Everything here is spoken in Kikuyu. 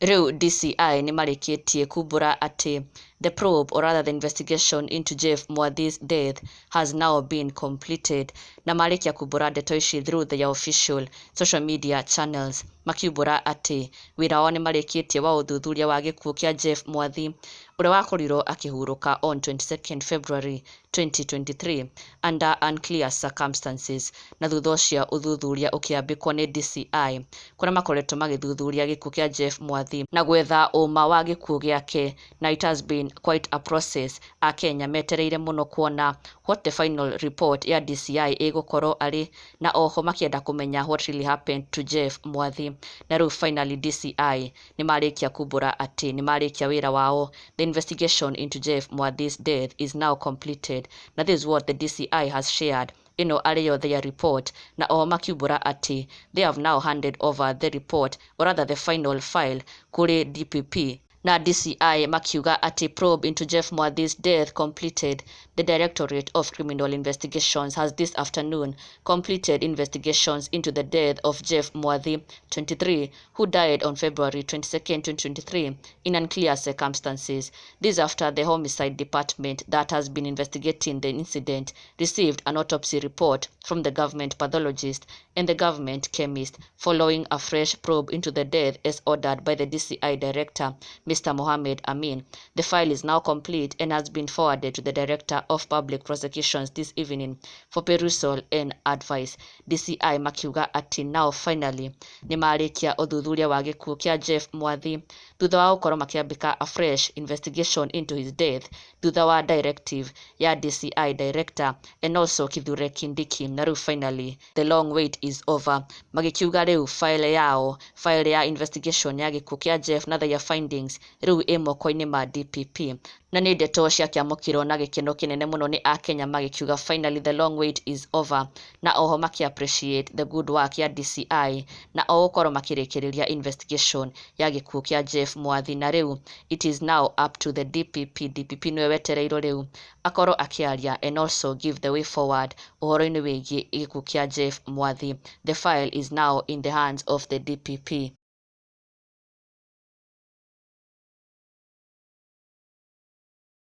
Rĩu DCI nĩ marĩkĩtie kumbũra atĩ the probe, or rather the investigation into Jeff Mwathi's death, has now been completed. Na marĩkia kumbũra ndeto ici through their official social media channels, makiumbũra atĩ wĩra wao nĩ marĩkĩtie wa ũthuthuria wa gĩkuũ kĩa Jeff Mwathi ũrĩa wakorirwo akĩhurũka on 22nd February 2023 under unclear circumstances. Na thutha ũcio ũthuthuria ũkĩambĩkwo nĩ DCI kũrĩa makoretwo magĩthuthuria gĩkuũ kĩa Jeff Mwathi na gwetha ũma wa gĩkuũ gĩake. Na it has been quite a process. Akenya metereire mũno kuona what the final report ya DCI ĩgũkorwo arĩ, na oho makĩenda kũmenya what really happened to Jeff Mwathi. Na rĩu finally DCI nĩ marĩkia kumbũra atĩ nĩ marĩkia wĩra wao. The investigation into Jeff Mwathi's death is now completed. Na this is what the DCI has shared, ĩno arĩyo their report. Na oho makiumbũra atĩ they have now handed over the report, or rather the final file, kũrĩ DPP. Na DCI makiuga atĩ probe into Jeff Mwathi's death completed. The Directorate of Criminal Investigations has this afternoon completed investigations into the death of Jeff Mwathi, 23, who died on February 22nd, 2023 in unclear circumstances. This after the Homicide Department that has been investigating the incident received an autopsy report from the government pathologist and the government chemist following a fresh probe into the death as ordered by the DCI director, Mr. Mohammed Amin. The file is now complete and has been forwarded to the Director of Public Prosecutions this evening for perusal and advice. DCI makiuga atĩ now finally nĩ marĩkia ũthuthuria wa gĩkuũ kĩa Jeff Mwathi thutha wa gũkorwo makĩambĩka a fresh investigation into his death thutha wa directive ya DCI director and also Kithure Kindiki. Na rĩu finally the long wait is over. Magĩkiuga rĩu file yao, file ya investigation ya gĩkuũ kĩa Jeff na their findings, rĩu ĩ moko-inĩ ma DPP. Na nĩ ndeto ciakĩamũkĩrwo na gĩkeno kĩnene mũno nĩ Akenya, magĩkiuga finally the long wait is over, na oho makĩ appreciate the good work ya DCI na o gũkorwo makĩrĩkĩrĩria investigation ya gĩkuũ kĩa Jeff Mwathi. Na rĩu it is now up to the DPP. DPP nĩwe wetereirwo rĩu akorwo akĩaria and also give the way forward ũhoro-inĩ wĩgiĩ gĩkuũ kĩa Jeff Mwathi. The file is now in the hands of the DPP.